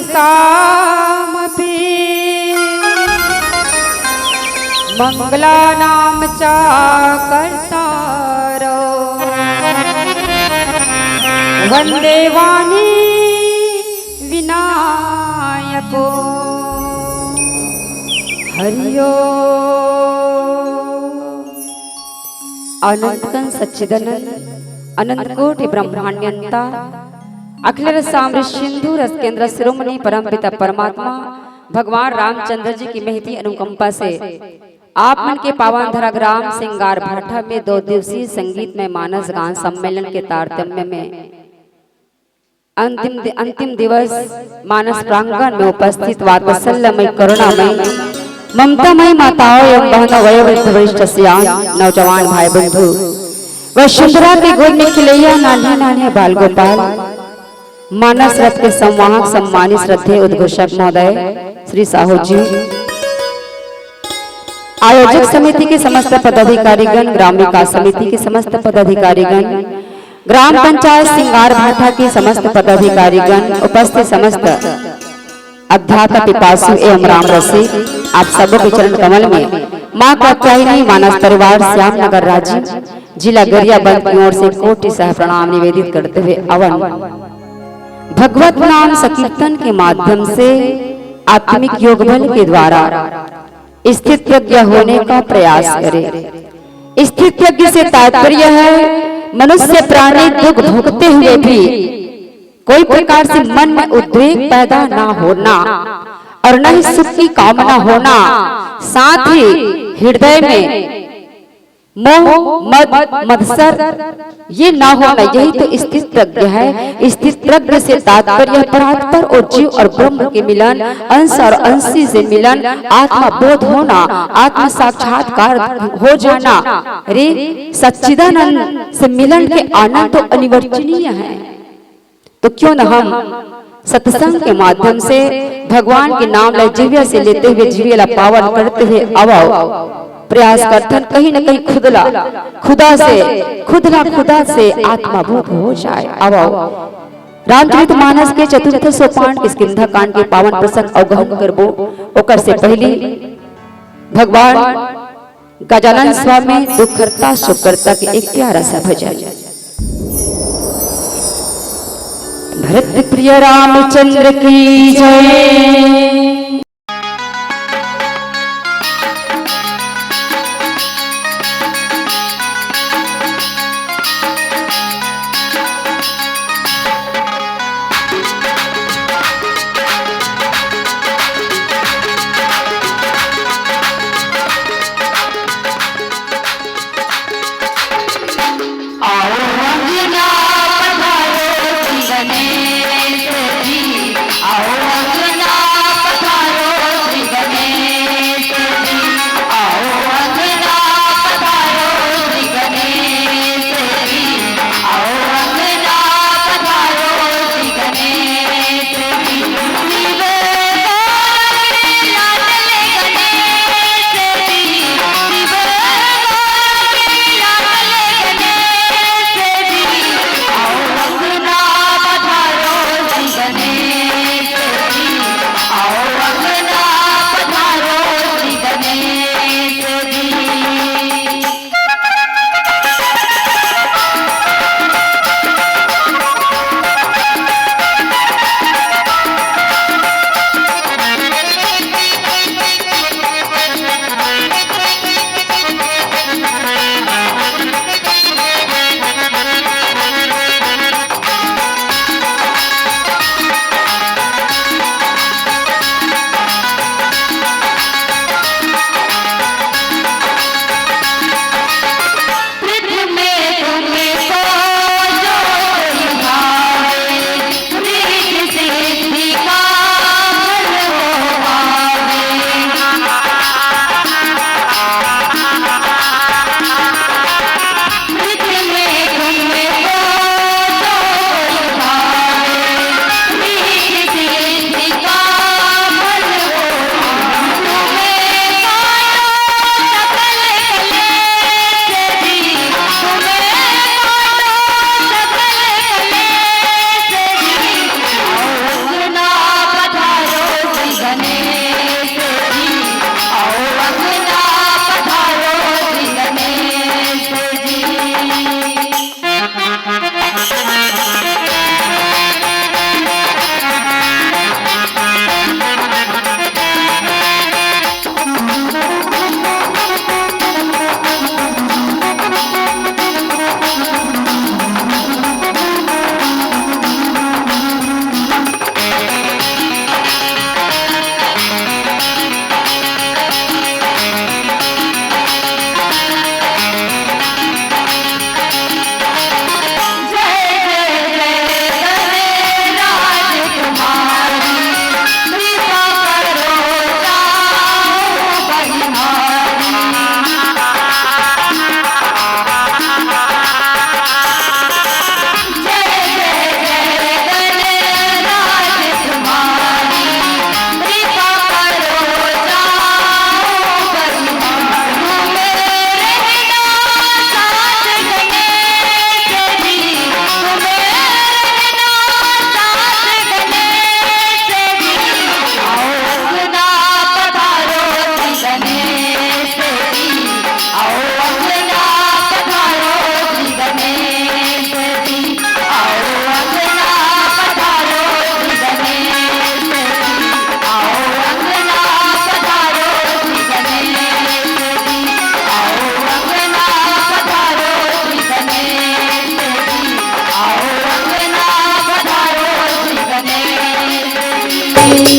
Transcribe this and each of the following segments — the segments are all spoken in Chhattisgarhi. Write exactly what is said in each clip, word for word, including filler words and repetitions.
सामपि मंगलानां च कर्तारौ। वन्दे वाणी विनायको। हरि ओम। अनंत कण सच्चिदानंद, अनंत कोटि ब्रह्मांड नियंता, अखिल रस साम्राट सिंधु रस केंद्र शिरोमणि परम पिता परमात्मा भगवान रामचंद्र जी की महती अनुकंपा से आप मन के पावन धरा ग्राम सिंगार भाठा में दो दिवसीय संगीतमय मानस गान सम्मेलन के तारतम्य में अंतिम दि-, अंतिम दिवस मानस प्रांगण में उपस्थित वात्सल्यमय, करुणामय, ममतामय माताओं एवं बहनों, वयोवृद्ध वरिष्ठ सियान, नौजवान भाई बंधु, वसुंधरा के गोद में खिलैया नान्हे नान्हे बाल गोपाल, मानस रथ के संवाहक सम्मानित श्रद्धेय उद्घोषक महोदय श्री साहू जी, आयोजक समिति के समस्त पदाधिकारीगण, ग्राम विकास समिति के समस्त पदाधिकारीगण, ग्राम पंचायत सिंगार भाठा के समस्त पदाधिकारीगण, उपस्थित समस्त अध्यात्म पिपासु एवं राम रसिक, आप सबों के चरण कमल में माँ कात्यायनी, मानस परिवार, श्याम नगर राजिम, जिला गरियाबंद की ओर से कोटि सह प्रणाम निवेदित करते हुए अवन भगवत नाम संकीर्तन के माध्यम से आत्मिक योग बल के द्वारा स्थित प्रज्ञ होने का प्रयास करें। स्थित प्रज्ञ से तात्पर्य है मनुष्य प्राणी दुख भोगते हुए भी कोई प्रकार से मन में उद्वेग पैदा ना होना और न ही सुख की कामना होना, साथ ही हृदय में मोह, मद, मत्सर ये ना होना, यही तो स्थित प्रज्ञ है। स्थित प्रज्ञ से तात्पर्य परात्पर और जीव और ब्रह्म के मिलन, अंश और अंशी से मिलन, आत्मा बोध होना, आत्म साक्षात्कार हो जाना। रे सच्चिदानंद से मिलन के आनंद तो अनिर्वचनीय है। तो क्यों न हम सत्संग के माध्यम से भगवान के नाम ला जिह्वा से लेते हुए जिह्वा ला पावन करते हुए आवव। प्रयास करथन कहीं न कहीं खुद ला खुदा से, खुद ला खुदा से आत्मा बोध हो जाए। आवव। रामचरित मानस के चतुर्थ सोपान किष्किंधा कांड के पावन प्रसंग अवगहन करबो। ओकर से पहली भगवान गजानन स्वामी दुखहर्ता सुखकर्ता के एक प्यारा सा भजन। भरत प्रिय रामचंद्र की जय।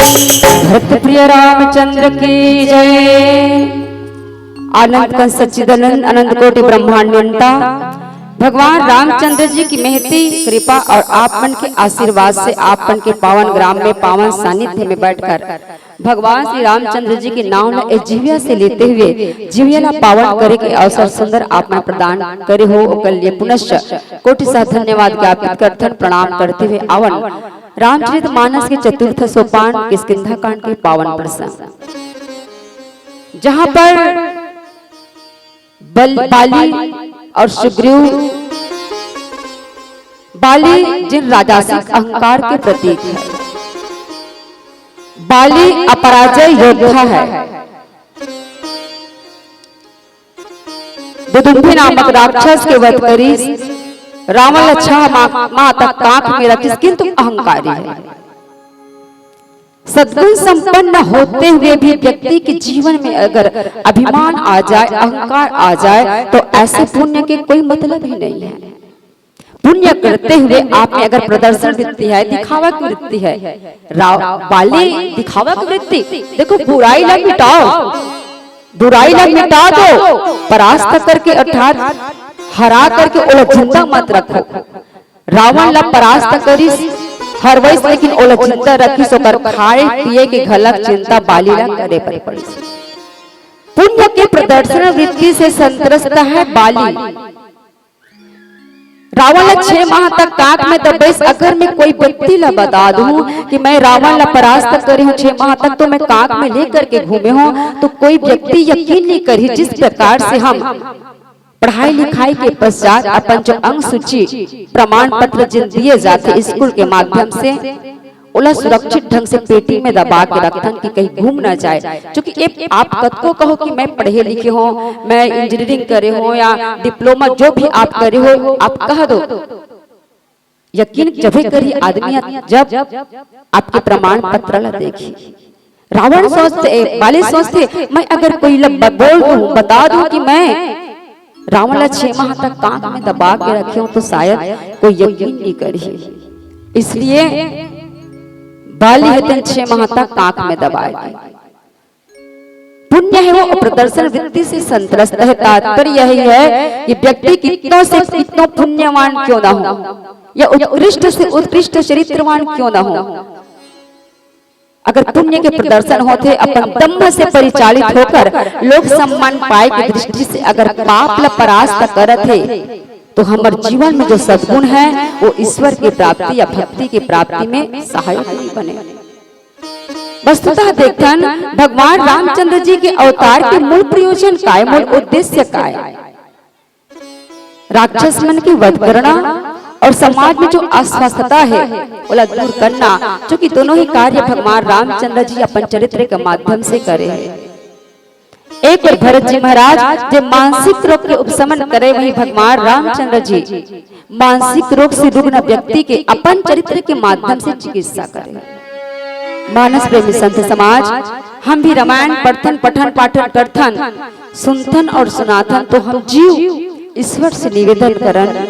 भक्त प्रिय रामचंद्र की जय। आनंद कंद सच्चिदानंद अनंत कोटि ब्रह्मांड नियंता भगवान रामचंद्र जी की महती कृपा और आप मन के आशीर्वाद से आप मन के पावन ग्राम में पावन सानिध्य में बैठकर भगवान श्री रामचंद्र जी के नाम ला ए जिह्वा से लेते हुए जिह्वा ला पावन करे के अवसर सुंदर आप मन प्रदान करे हो, ओकर लिए पुनश्च कोटि सह धन्यवाद ज्ञापित करथन, प्रणाम करते हुए आवन रामचरित मानस के चतुर्थ सोपान किष्किंधा कांड के पावन प्रसंग, जहां पर बल, बाली और सुग्रीव, बाली जिन राजासिक अहंकार के प्रतीक है, बाली अपराजय योद्धा है, दुदुम्भी नामक राक्षस के वध करिस, रावण ला छह माह, माह तक काख में रखिस, किंतु अहंकारी है। सद्गुण संपन्न होते हुए भी व्यक्ति के जीवन में अगर अभिमान आ जाए, अहंकार आ जाए, तो ऐसे पुण्य के कोई मतलब ही नहीं है। पुण्य करते हुए आप में अगर प्रदर्शन वृत्ति है, दिखावा की वृत्ति है, राव बाली दिखावा की वृत्ति, देखो, बुराई ला मिटाओ, बुराई ला मिटा दो, परास्त करके अर्थात हरा करके ओला जिंदा मत रखो। रावण ला परास्त करिस, हरवइस, लेकिन ओला जिंदा रखिस, ओकर खाए पिए के घलक चिंता बाली ला करे बर पड़िस। पुण्य के प्रदर्शन वृत्ति से संतुष्ट है बाली। रावण ला छह माह तक काख में दबइस। अगर मैं कोई व्यक्ति ला बता दूं कि मैं रावण ला परास्त करे हूं छह माह तक, तो मैं काख में लेकर के घूमे हूं, तो कोई व्यक्ति यकीन नहीं करी। जिस प्रकार से हम पढ़ाई लिखाई के पश्चात अपन जो अंक सूची प्रमाण पत्र जिन दिए जाथे स्कूल के माध्यम से, ओला सुरक्षित ढंग से पेटी में दबा के रखथन कि कहीं गुम ना जाए। क्योंकि ए, आप कतको कहो कि मैं पढ़े लिखे हों, मैं इंजीनियरिंग करे हों या डिप्लोमा जो भी आप करे हो, आप कह दो, यकीन जबे करी आदमी जब आपके प्रमाण पत्र ला देखी। रावण सोचथे, ए, बाली सोचथे, मैं अगर कोई ला ब-, बोल दूं, बता दूं कि मैं रावण ला छह माह तक काख में दबा के रखे हूं, तो शायद कोई यकीन नहीं करी। इसलिए बाली हे तेन छह माह तक काख में दबाए के। पुण्य है वो प्रदर्शन वृत्ति से संतुष्ट है। तात्पर्य यही है कि व्यक्ति कितनों से कितनों पुण्यवान क्यों ना हो या उत्कृष्ट से उत्कृष्ट चरित्रवान क्यों ना हो, अगर पुण्य के प्रदर्शन होथे, अपन दम्भ से परिचालित होकर लोक सम्मान पाए की दृष्टि से अगर पाप ला परास्त करत हे, तो हमर जीवन में जो सद्गुण है, वो ईश्वर की प्राप्ति या भक्ति की प्राप्ति में सहायक नहीं बने। वस्तुतः देखथन, भगवान रामचंद्र जी के अवतार के मूल प्रयोजन काय, मूल उद्देश्य काय? राक्षस मन के वध करना और समाज में जो अस्वस्थता है, ओला दूर करना, जो कि दोनों ही कार्य भगवान रामचंद्र जी अपन चरित्र के माध्यम से करे हैं। एक ओर भरत जी महाराज जे मानसिक रोग के उपशमन करे, वहीं भगवान रामचंद्र जी मानसिक रोग से रुग्ण व्यक्ति के अपन चरित्र के माध्यम से चिकित्सा करे। मानस प्रेमी संत समाज, हम भी रामायण पढ़थन, पठन पाठन करथन, सुनथन और सुनाथन, तो हम जीव ईश्वर से निवेदन करन,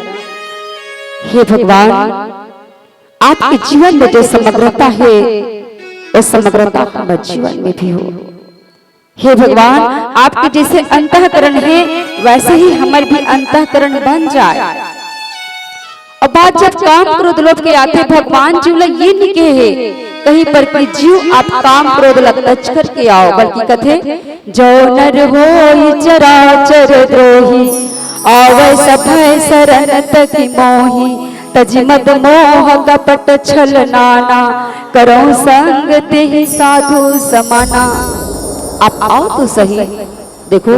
हे भगवान, आपके जीवन में जो समग्रता है, वो समग्रता हमारे जीवन में भी हो। हे भगवान, आपके जैसे अंतःकरण है, वैसे ही हमर भी अंतःकरण बन जाए। अब बात जब काम क्रोध लोभ के आथे, भगवान जीव ला ये नहीं कहे हे कहीं पर कि जीव आप काम क्रोध ला तज करके आओ, बल्कि कथे, "जो नर होई चराचर द्रोही, आवै सभय सरन तकी मोही, तजि मद मोह कपट छल नाना, करौ संग तेहि साधु समाना।" आप आओ तो सही। देखो,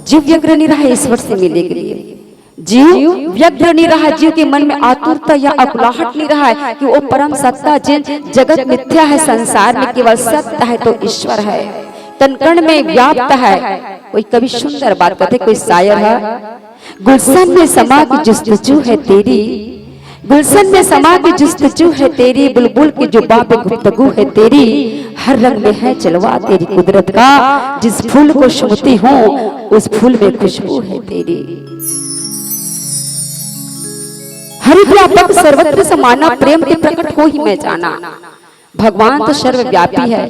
जीव व्यग्र नहीं रहा ईश्वर से मिले के लिए, जीव व्यग्र नहीं रहा, जीव के मन में आतुरता या अकुलाहट नहीं रहा है कि वो परम सत्ता जिन जगत मिथ्या है, संसार में केवल सत्य है तो ईश्वर है, कण कण में व्याप्त है। कोई कवि सुंदर बात कहते, कोई शायर है, "गुलशन में समा की जुस्तजू है तेरी, गुलशन में समा की जुस्तजू है तेरी, बुलबुल की जुबां पे गुफ्तगू है तेरी, हर रंग में है जलवा तेरी कुदरत का, जिस फूल को चूमती हूँ उस फूल में खुशबू है तेरी।" हरि व्यापक सर्वत्र समाना, प्रेम के प्रकट हो ही मैं जाना। भगवान तो सर्वव्यापी है,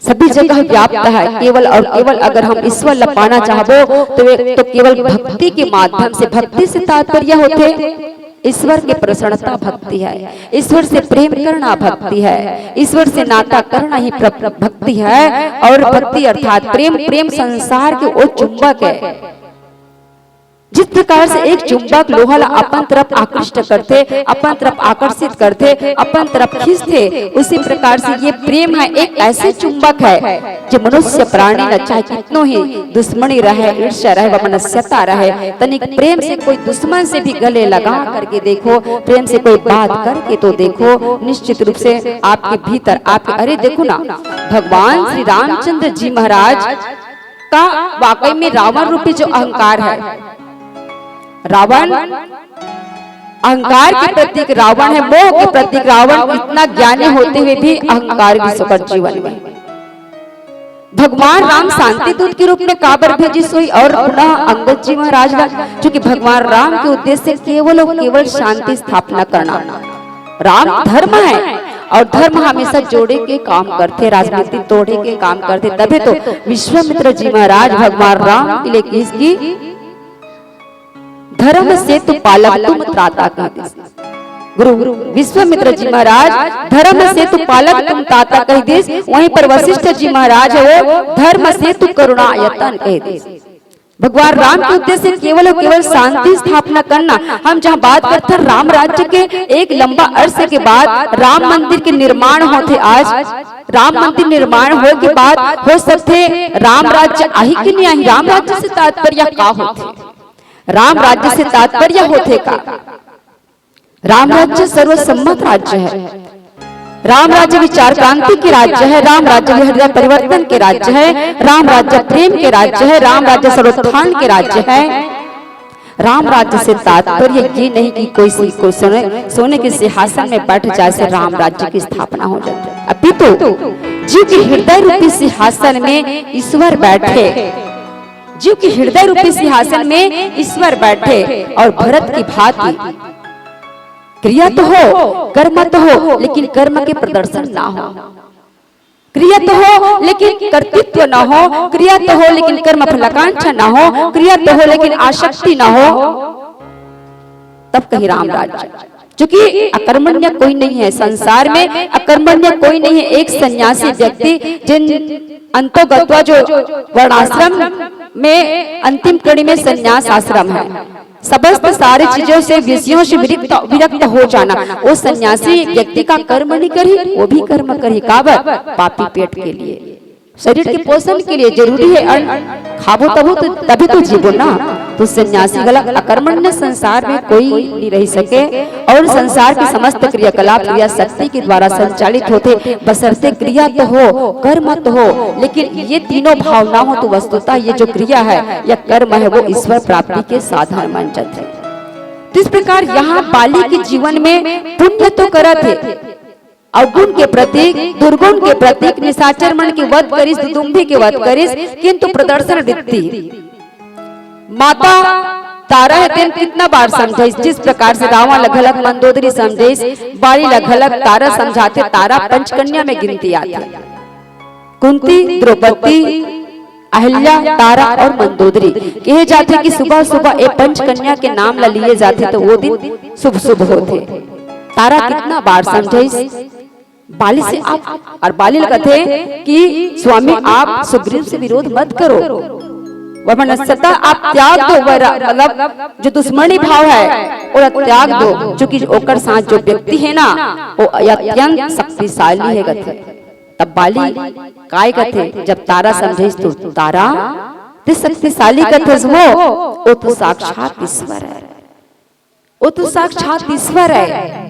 सभी जगह व्याप्त है। केवल और केवल अगर हम ईश्वर ला पाना चाहबो तो, वे, तो केवल भक्ति के माध्यम से, भक्ति से तात्पर्य होथे ईश्वर के प्रसन्नता भक्ति है, ईश्वर से प्रेम करना भक्ति है, ईश्वर से नाता करना ही प्र-, भक्ति है। और भक्ति अर्थात प्रेम, प्रेम संसार के वो चुंबक है। जिस प्रकार से एक चुंबक लोहा ला अपन तरफ आकृष्ट करथे, अपन तरफ आकर्षित करथे, अपन तरफ खींचथे, उसी प्रकार से ये प्रेम है, एक ऐसे चुंबक है जो मनुष्य प्राणी ला चाहे कितनो ही दुश्मनी रहे, ईर्ष्या रहे, वमनस्यता रहे, तनिक प्रेम से कोई दुश्मन से भी गले लगा करके देखो, प्रेम से कोई बात करके तो देखो, निश्चित रूप से आपके भीतर, आपके, अरे देखो ना, भगवान श्री रामचंद्र जी महाराज का वाकई में रावण रूपी जो अहंकार है, रावण अहंकार के प्रतीक रावण है, मोह के प्रतीक रावण, इतना ज्ञानी होते हुए भी अहंकार भी ओकर जीवन में। भगवान राम शांति दूत के रूप में काबर भेजिस होही और पुनः अंगद जी महाराज ला, क्योंकि भगवान राम के उद्देश्य केवल और केवल शांति स्थापना करना। राम धर्म है और धर्म हमेशा जोड़े के काम करथे, राजनीति तोड़े के काम करथे। तभे तो विश्वामित्र जी महाराज भगवान राम के लिए किहिस कि धर्म सेतु पालक तुम त्राता कहि दिस। गुरु विश्वामित्र जी महाराज धर्म सेतु पालक तुम त्राता कहि दिस, वहीं पर वशिष्ठ जी महाराज है वो धर्म सेतु करुणायतन कहि दिस। भगवान राम के उद्देश्य केवल और केवल शांति स्थापना करना। हम जहाँ बात करथन राम राज्य के, एक लंबा अरसे के बाद राम मंदिर के निर्माण होथे। आज राम मंदिर निर्माण होए के बाद हो सकथे राम राज्य आही कि नहीं आही, राम राज्य से तात्पर्य का होथे? राम राज्य से तात्पर्य होथे का? राम राज्य सर्वसम्मत राज्य है। राम राज्य विचार क्रांति के राज्य है, राम राज्य हृदय परिवर्तन के राज्य है, राम राज्य प्रेम के राज्य है, राम राज्य सर्वोत्थान के राज्य है। राम राज्य से तात्पर्य ये नहीं कि कोई सी-, कोई सोने, सोने के सिंहासन में बैठ जाए से राम राज्य की स्थापना हो जाती है, अपितु जीव के हृदय रूपी सिंहासन में ईश्वर बैठे, जीव के हृदय रूपी सिंहासन में ईश्वर बैठे और भरत की भांति क्रिया तो हो, कर्म तो हो, लेकिन कर्म के प्रदर्शन ना हो। क्रिया तो हो, लेकिन कर्तृत्व ना हो, क्रिया तो हो, लेकिन कर्म फलाकांक्षा ना हो, क्रिया तो हो, लेकिन आसक्ति ना हो। तब कहीं राम राज्य, क्योंकि अकर्मण्य कोई नहीं है संसार में, अकर्मण्य कोई नहीं है। एक सन्यासी व्यक्ति जिन अंतोगत्वा जो वर्णाश्रम में अंतिम कड़ी में संन्यास आश्रम है, समस्त सारी चीजों से, विषयों से विरक्त, विरक्त हो जाना, वो सन्यासी व्यक्ति का कर्म नहीं करी, वो भी कर्म करी। काबर? पापी पेट के लिए, शरीर के पोषण के लिए जरूरी है अन्न, खाबो तबो तो, तभी तो जीवो ना। तो सन्यासी वाला अकर्मण्य संसार में कोई नहीं रह सके और संसार के समस्त क्रियाकलाप क्रिया शक्ति के द्वारा संचालित होथे, बशर्ते क्रिया तो हो, कर्म तो हो, लेकिन ये तीनों भाव ना हो तो वस्तुतः ये जो क्रिया है या कर्म है वो ईश्वर प्राप्ति के साधन बन जाथे। तो इस प्रकार यहाँ बाली के जीवन में पुण्य तो करत हे, अवगुण के प्रतीक, दुर्गुण के प्रतीक, निशाचर मन के वध करिस, दुदुम्भी के वध करिस, किंतु प्रदर्शन वृत्ति। माता तारा हे तेन कितना बार समझाइस, जिस प्रकार से रावण ल घलक मंदोदरी समझाइस, बाली ल घलक तारा समझाथे, तारा पंचकन्या में गिनती आथे। कुंती, द्रौपदी, अहिल्या, तारा और मंदोदरी। कहे जाथे कि सुबह सुबह ए पंचकन्या के नाम ला लिए जाथे तो वो दिन शुभ शुभ होथे। तारा कितना बार समझाइस, बाली से आप, और बाली कथे कि स्वामी आप सुग्रीव से विरोध मत करो, वह मनस्यता आप त्याग दो, वह रा-, मतलब जो दुश्मनी भाव है वो त्याग दो, क्योंकि ओकर साथ जो व्यक्ति है ना वो अत्यंत शक्तिशाली है कथे। तब बाली काय कथे, जब तारा समझाइस तो तारा ते शक्तिशाली कथस वो, वो तो साक्षात ईश्वर है, वो तो साक्षात ईश्वर है।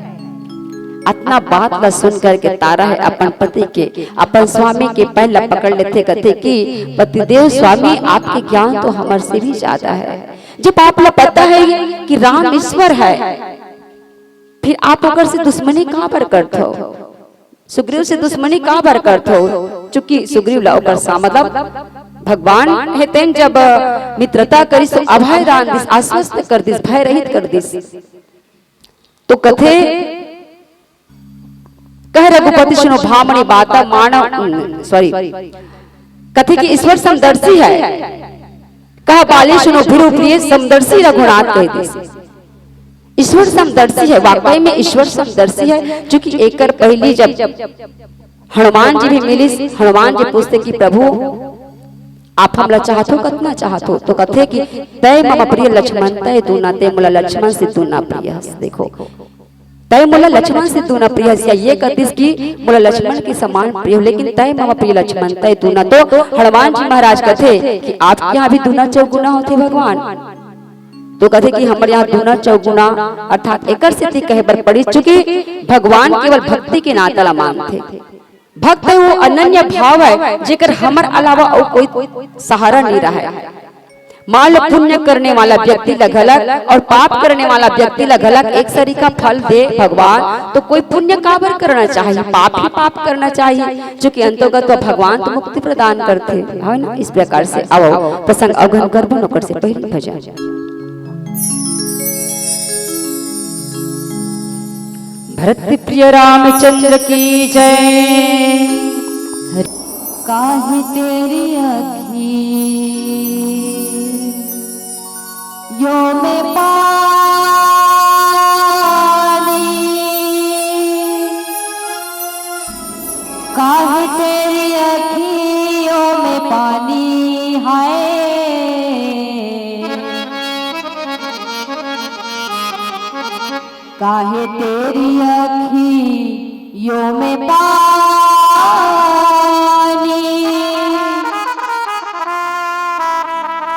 अतना बात ला सुन करके तारा है अपन पति के, अपन स्वामी के पैर ला पकड़ लेथे, कथे कि पतिदेव स्वामी आपके ज्ञान तो हमर से भी ज्यादा है। जब आप ला पता है कि राम ईश्वर है, फिर आप ओकर से दुश्मनी काबर करथो? सुग्रीव से दुश्मनी काबर करथो? चूंकि सुग्रीव ला ओकर सा-, मतलब भगवान हे तेन जब मित्रता करिस तो अभय दान दिस, आश्वस्त कर दिस, भय रहित कर दिस। तो कथे रघुपति सुनो भामनी बाता मानव, सॉरी, कथे कि ईश्वर समदर्शी है। कह बाली सुनो भृगु प्रिय, समदर्शी रघुनाथ कहि दिस। ईश्वर समदर्शी है, वाकई में ईश्वर समदर्शी है, क्योंकि एकर पहिली जब हनुमान जी भी मिलिस, हनुमान जी पूछथे कि प्रभु, आप हमला चाहत हो, कतना चाहत हो? तो कथे कि तय मम प्रिय लक्ष्मण तय दूना, तय मोला लक्ष्मण से दूना प्रिय हस। देखो, तय मोला लक्ष्मण से दूना प्रिय हस, या ये कतिस कि मोला लक्ष्मण के समान प्रिय हो, लेकिन तय मम प्रिय लक्ष्मण तय दूना। तो हनुमान जी महाराज कथे कि आपके यहाँ भी दूना चौगुना होथे भगवान? तो कथे कि हमर यहाँ दूना चौगुना, अर्थात एकर सेती कहे बर पड़िस, चूंकि भगवान केवल भक्ति के नाता ला मानथे। भक्त है वो अनन्य भाव है, जेकर हमर अलावा अउ कोई सहारा नहीं रहा है। मान लो, पुण्य करने वाला व्यक्ति ला घलक और पाप करने वाला व्यक्ति ला घलक एक सरीका फल दे भगवान, तो कोई पुण्य काबर करना चाहिए, पाप ही पाप करना चाहिए, क्योंकि अंतोगत तो भगवान तो मुक्ति प्रदान करथे, है ना? इस प्रकार से आओ, प्रसंग अवगन करबो, ओकर से पहली भजन। भरत प्रिय रामचंद्र की जय। काहे तेरी अखियों में पानी, काहे तेरी अखियों में पानी है, काहे तेरी अखियों में पानी,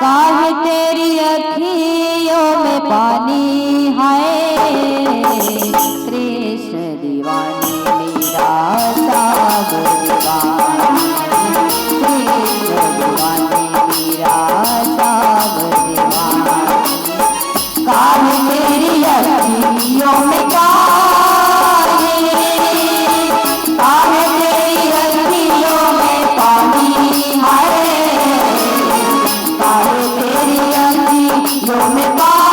काहे तेरी अखियों में पानी है। कृष्ण दीवानी मेरा श्याम दीवानी, कृष्ण दीवानी मेरा श्याम दीवानी। काहे तेरी अखियों में काहे, काहे तेरी अखियों में पानी है, काहे तेरी अखियों में पानी,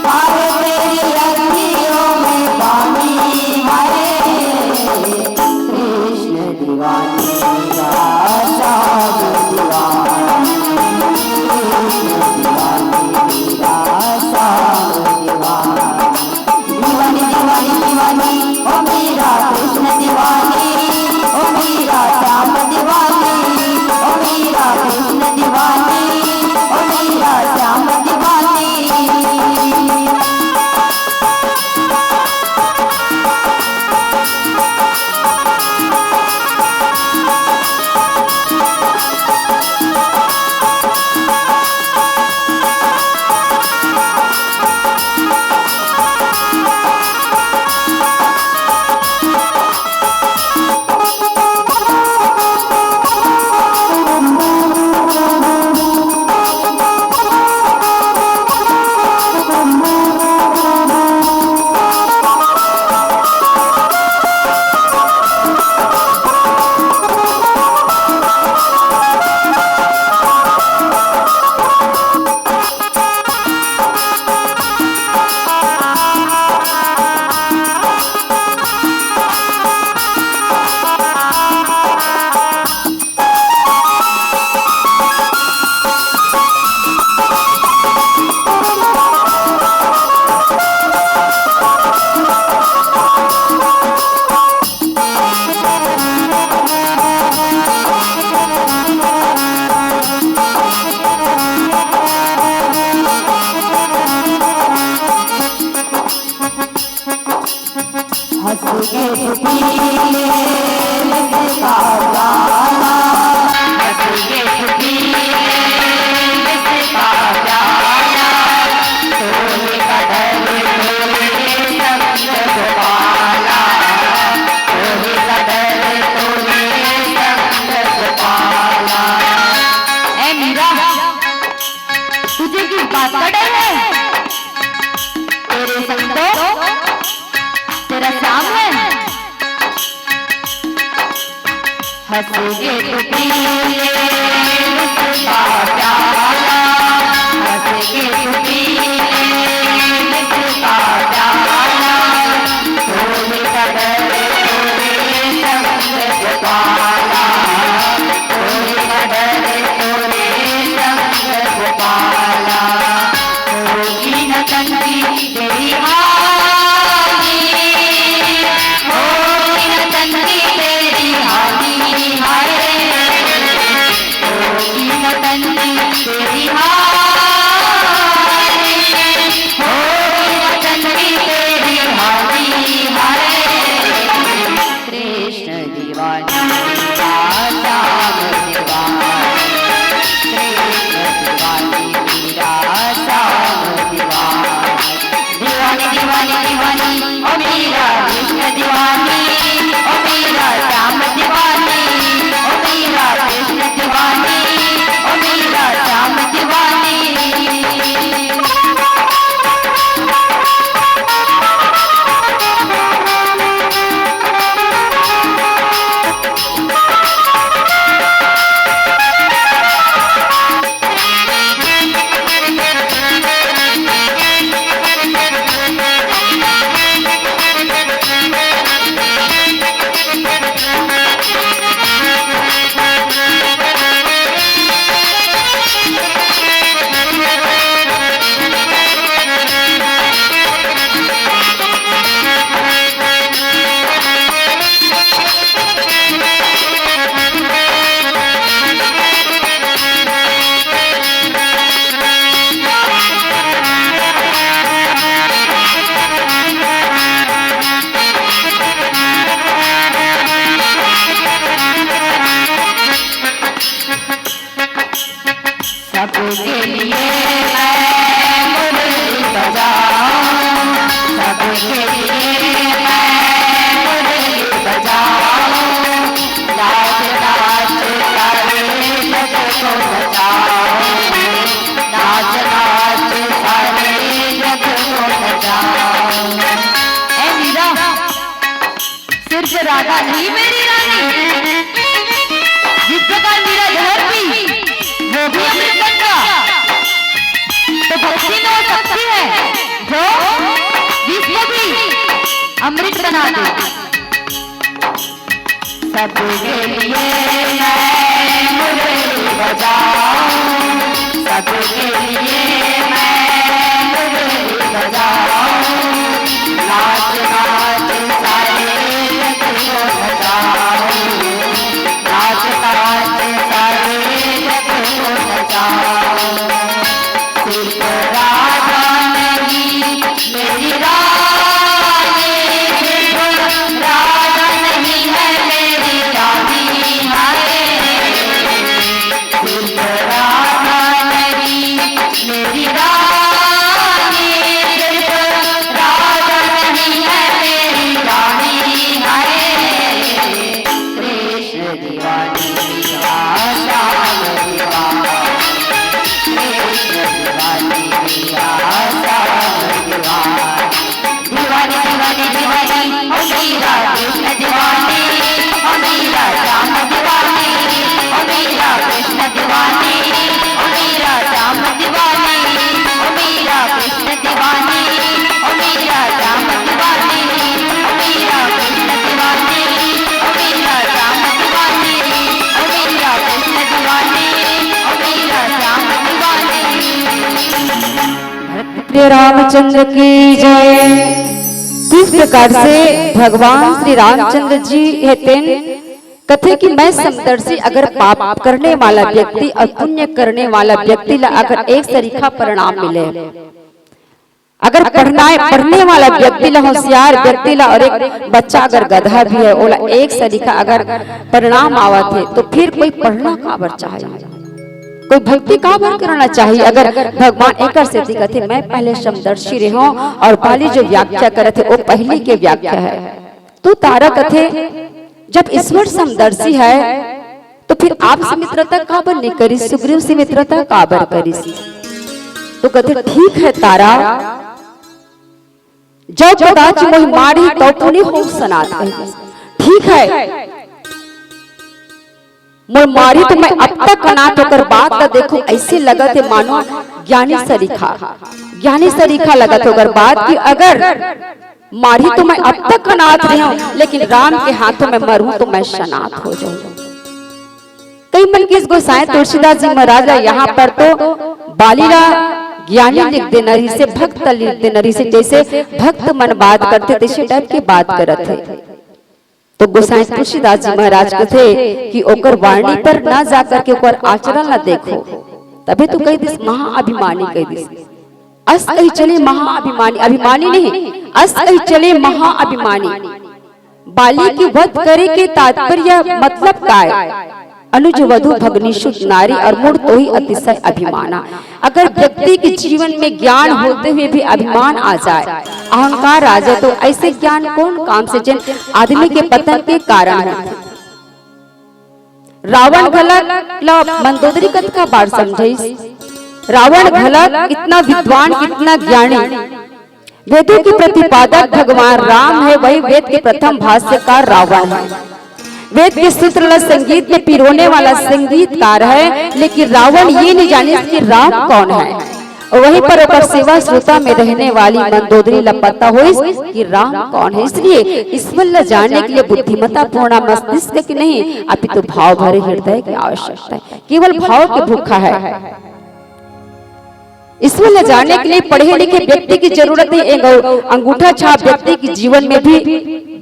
काहे तेरी अखियों में पानी है। कृष्ण दीवानी मेरा श्याम दीवानी, कृष्ण दीवानी मेरा श्याम दीवानी। दीवानी, दीवानी, दीवानी, ओ मेरा कृष्ण दीवानी, ओ मेरा श्याम दीवानी, ओ मेरा कृष्ण दीवानी, ओ मेरा श्याम दीवानी। हंस के छुपी ले इसका प्याला, हंस के छुपी ले इसका प्याला, तोहे कदर तोहे संग पाला, तोहे कदर तोहे संग पाला। ए मीरा, तुझे किस बात का डर है? तेरे संग तो तेरा श्याम है। हंस के तू पी ले इसका प्याला, हंस के तू पी ले इसका प्याला, तू कृष्ण दीवानी, राधा श्याम दीवानी, कृष्ण दीवानी, राधा श्याम दीवानी। दीवानी, दीवानी, दीवानी, ओ मेरा कृष्ण दीवानी, ओ मेरा श्याम दीवानी, ओ मेरा कृष्ण दीवानी, ओ मेरा श्याम दीवानी। सबके लिए मैं मुरली बजाऊं, सबके लिए मैं मुरली बजाऊं, नाच नाच सारे जग को नचाऊं, नाच नाच सारे जग को नचाऊं। ए मीरा, सिर्फ राधा नहीं मेरी रानी, जिस प्रकार मीरा जहर पी, वो भी अमृत बन गया। तो भक्ति में वो शक्ति है जो विष को भी अमृत बना दे। सबके लिए मैं मुरली बजाऊं, सबके लिए मैं मुरली बजाऊं, नाच नाच सारे जग को नचाऊं, नाच नाच सारे जग को नचाऊं। सिर्फ राधा नहीं मेरी रानी, सिर्फ राधा नहीं है मेरी रानी, हाय। सिर्फ राधा नहीं मेरी रानी, सिर्फ राधा नहीं है मेरी रानी, हाय। कृष्ण दीवानी, श्याम दीवानी, कृष्ण दीवानी, श्याम दीवानी। दीवानी, दीवानी, दीवानी, ओ मेरा कृष्ण दीवानी, ओ मेरा श्याम दीवानी, ओ मेरा कृष्ण दीवानी, ओ मेरा श्याम दीवानी, ओ मेरा कृष्ण दीवानी, ओ मेरा श्याम दीवानी, ओ मेरा कृष्ण दीवानी, ओ मेरा श्याम दीवानी, ओ मेरा कृष्ण दीवानी, ओ मेरा श्याम दीवानी। प्रिय रामचंद्र की जय। किस प्रकार से भगवान श्री रामचंद्र जी हे तेन कथे कि मैं समदर्शी, अगर पाप करने वाला व्यक्ति और पुण्य करने वाला व्यक्ति ला अगर एक सरीखा परिणाम मिले, अगर पढ़ना, पढ़ने वाला व्यक्ति ला, होशियार व्यक्ति ला, और एक बच्चा अगर गधा भी है, ओला एक सरीखा अगर परिणाम आवत है, तो फिर कोई पढ़ना काबर चाहे, कोई भक्ति काबर करना चाहिए? अगर भगवान एकर सेती कथे, मैं पहले समदर्शी रहे हूँ, और बाली जो व्याख्या करत है, वो पहली के व्याख्या है। तो तारा कथे, जब ईश्वर समदर्शी है, तो फिर आप से मित्रता काबर नहीं करिस, सुग्रीव से मित्रता काबर करिस? तो कथे, ठीक है तारा, जब कदाच मोहि मारही, तब पुनि होहु सनाथ कहिस। ठीक है, मोर मारही तो मैं अब तक अनाथ, ओकर बाद त देखो, ऐसे लगत है मानो ज्ञानी सरीखा, ज्ञानी सरीखा लगत है ओकर बाद कि अगर मारही तो मैं अब तक अनाथ रहे हूँ, लेकिन राम के हाथों में मरूं तो मैं सनाथ हो जाऊं। कई मन किस गोसाई तुलसीदास जी महाराज ला यहाँ पर तो बाली ला ज्ञानी लिख देना रहिसे, भक्त लिख देना रहिसे, जैसे भक्त मन बात करथे तैसे टाइप के बात करत हे। तो गोसाई तुलसीदास जी महाराज कथे कि ओकर वाणी पर ना जा करके ओकर आचरण ला देखो। तभे तो कहि दिस महाअभिमानी कहि दिस। अस कहि चले महाअभिमानी, अभिमानी नहीं, अस कहि चले महाअभिमानी। बाली के वध करे के तात्पर्य मतलब काय? अनुज वधु भगनी सुत नारी और मूढ़ तोहि अतिशय अभिमाना। अगर व्यक्ति के जीवन में ज्ञान होते हुए भी अभिमान आ जाए, अहंकार आ जाए, तो ऐसे ज्ञान कौन काम से, जिन आदमी के पतन के कारण होथे? रावण घलक ला मंदोदरी कतका बार समझाइस। रावण घलक इतना विद्वान, इतना ज्ञानी, वेदों के प्रतिपादक भगवान राम है, वही वेद के प्रथम भाष्यकार रावण है। वेद के सूत्र ला संगीत में पिरोने वाला संगीतकार है, लेकिन रावण ये नहीं जानिस कि राम कौन है। और वहीं पर ओकर सेवा श्रोता में रहने वाली मंदोदरी ला पता होइस कि राम कौन है। इसलिए ईश्वर ला जानने के लिए बुद्धिमत्ता पूर्ण मस्तिष्क की नहीं, अपितु भाव भरे हृदय की आवश्यकता है। केवल भाव की भूखा है। ईश्वर ला जानने के लिए पढ़े लिखे व्यक्ति की जरूरत नहीं, एक अंगूठा छाप व्यक्ति के जीवन में भी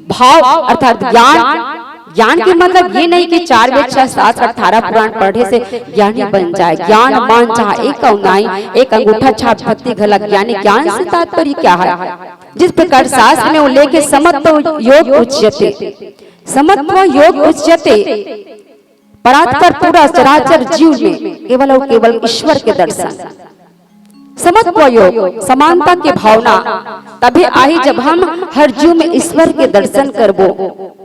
भाव अर्थात ज्ञान। ज्ञान के मतलब ये नहीं कि चार वेद, छह शास्त्र, अठारह पुराण पढ़े से ज्ञानी बन जाए। ज्ञान मान चाहे एक अउ नाई, एक अंगूठा छाप व्यक्ति घलक ज्ञानी। ज्ञान से तात्पर्य क्या है? जिस प्रकार शास्त्र में उल्लेख है, समत्व योग उच्यते, समत्व योग उच्यते, परात्पर पूरा चराचर जीव में केवल और केवल ईश्वर के दर्शन। समत्व योग, समानता की भावना तभी आई जब हम हर जीव में ईश्वर के दर्शन करबो।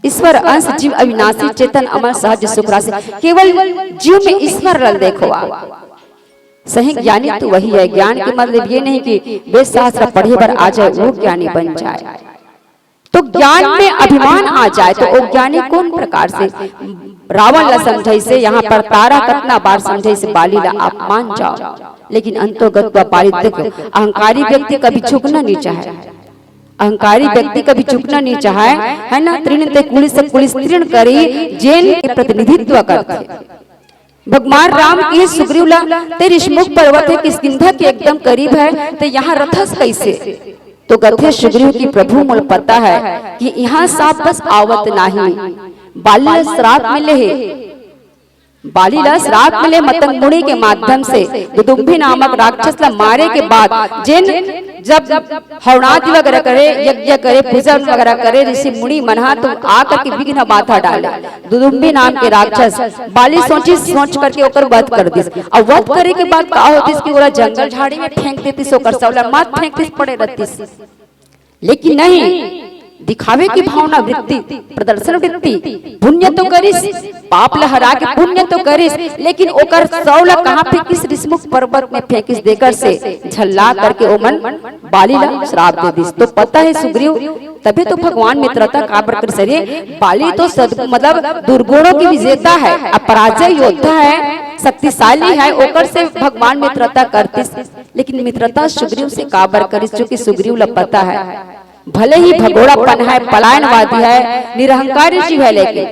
ईश्वर अंश जीव अविनाशी चेतन अमर सहज सुख राशि, केवल जीव में ईश्वर ला देखो। सही ज्ञानी तो वही है। ज्ञान के मतलब ये नहीं कि वेद शास्त्र पढ़े बर आ जाए, वो ज्ञानी बन जाए। तो ज्ञान में अभिमान आ जाए तो वो ज्ञानी कौन प्रकार से? रावण ला समझाइसे, यहाँ पर तारा कतना बार समझाइसे, बाली ला आप मान जाओ, लेकिन अंतोगत वह बाली, देखो, अहंकारी व्यक्ति कभी झुकना नहीं चाहे। अहंकारी व्यक्ति कभी झुकना नहीं चाहे, है ना? तृण ते कुलिस, कुलिस तृण करी, जेन के प्रतिनिधित्व करथे। भगवान राम के सुग्रीव ला, ते ऋषमुख पर्वत है, किष्किंधा के एकदम करीब है, ते यहाँ रथस कैसे? तो कथे सुग्रीव कि प्रभु, मोला पता है कि यहाँ साप बस आवत नाही। बाली ला श्राप मिले हे, बाली ला श्राप मिले मतंग मुनि के माध्यम से। दुदुम्भी नामक राक्षस ला मारे के बाद जेन जब हवनादि वगैरह करे, यज्ञ करे, पूजन वगैरह करे, ऋषि मुनि मन हा तो आकर के विघ्न बाधा डाले। दुदुम्बी नाम के राक्षस बाली सोची, सोच करके ओकर वध कर दिस। अब वध करे के बाद का होतिस कि ओला जंगल झाड़ी में फेंक देतिस, ओकर शव ला मत फेंक दिस, पड़े रहतिस। लेकिन नहीं, दिखावे की भावना वृत्ति, प्रदर्शन वृत्ति, पुण्य तो करिस, पाप ला हरा के पुण्य तो करिस, लेकिन ओकर शव ला कहाँ फेंकिस? ऋषमुख पर्वत में फेंकिस, देकर से झल्ला करके ओमन बाली ला श्राप दे दिस। तो पता है सुग्रीव, तभी तो भगवान मित्रता काबर करिस। अरे बाली तो सद, मतलब दुर्गुणों की विजेता है, अपराजय योद्धा है, शक्तिशाली है, ओकर से भगवान मित्रता करतिस। लेकिन मित्रता सुग्रीव से काबर करिस? क्योंकि सुग्रीव ला पता है, भले ही भगोड़ापन है, पलायनवादी है, निरहंकारी जीव है, लेकिन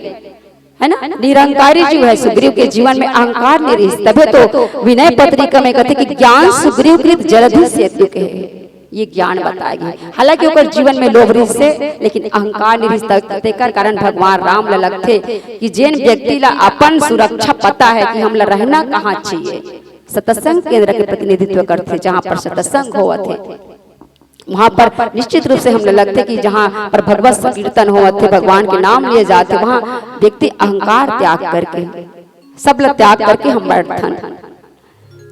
है ना, निरहंकारी जीव है। सुग्रीव के जीवन में अहंकार नहीं रहिस, तबे तो विनय पत्रिका में कथे कि ज्ञान सुग्रीव कृत जलधि सेतु कहे। ये ज्ञान बताए गे। हालांकि ओकर जीवन में लोभ रहिस हे, लेकिन अहंकार नहीं रहिस। त-, तेकर कारण भगवान राम ला लगथे कि जेन व्यक्ति ला अपन सुरक्षा पता है कि हमला रहना कहाँ चाहिए, सत्संग केंद्र के प्रतिनिधित्व करथे, जहाँ पर सत्संग होवत हे। वहां पर निश्चित रूप से हमला लगथे कि जहां पर भगवत संकीर्तन होवत हे, भगवान के नाम लिए जात हे, वहां व्यक्ति अहंकार त्याग करके, सब ला त्याग करके हम बैठथन।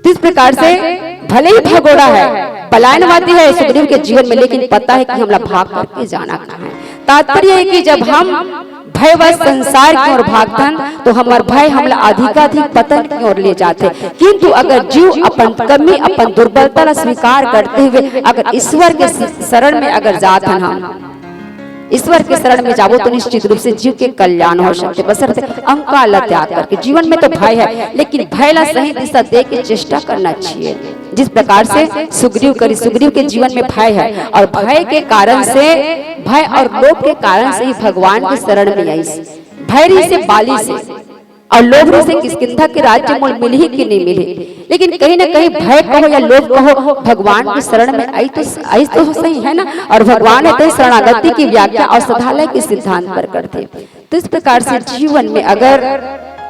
तो इस प्रकार से भले ही भगोड़ा है, पलायनवादी है सुग्रीव के जीवन में, लेकिन पता है कि हमला भाग करके जाना कहाँ है। तात्पर्य है कि जब हम भय व संसार की ओर भागथन, तो हमर भय हमला अधिकाधिक पतन की ओर ले जाथे। किंतु अगर जीव अपन कमी, अपन दुर्बलता ला स्वीकार करते हुए अगर ईश्वर के शरण में अगर जाथन हम, ईश्वर के शरण में जाबो तो निश्चित रूप से जीव के कल्याण हो सकथे। बशर्ते अहंकार ला त्याग करके। जीवन में तो भय है, लेकिन भय ला सही दिशा दे के चेष्टा करना चाहिए। जिस प्रकार से सुग्रीव करी, सुग्रीव के जीवन में भय है और भय के कारण से, भय और लोभ के कारण से ही भगवान के शरण में आइस। भय रहिस हे बाली से, और लोभ से किष्किंधा के राज्य मोल मिलही कि नहीं मिलही। लेकिन कहीं ना कहीं भय कहो या लोभ कहो, भगवान की शरण में आई तो, आई तो सही, है ना। और भगवान हे तें शरणागति की व्याख्या और सदालय के सिद्धांत पर करथे। तो इस प्रकार से जीवन में अगर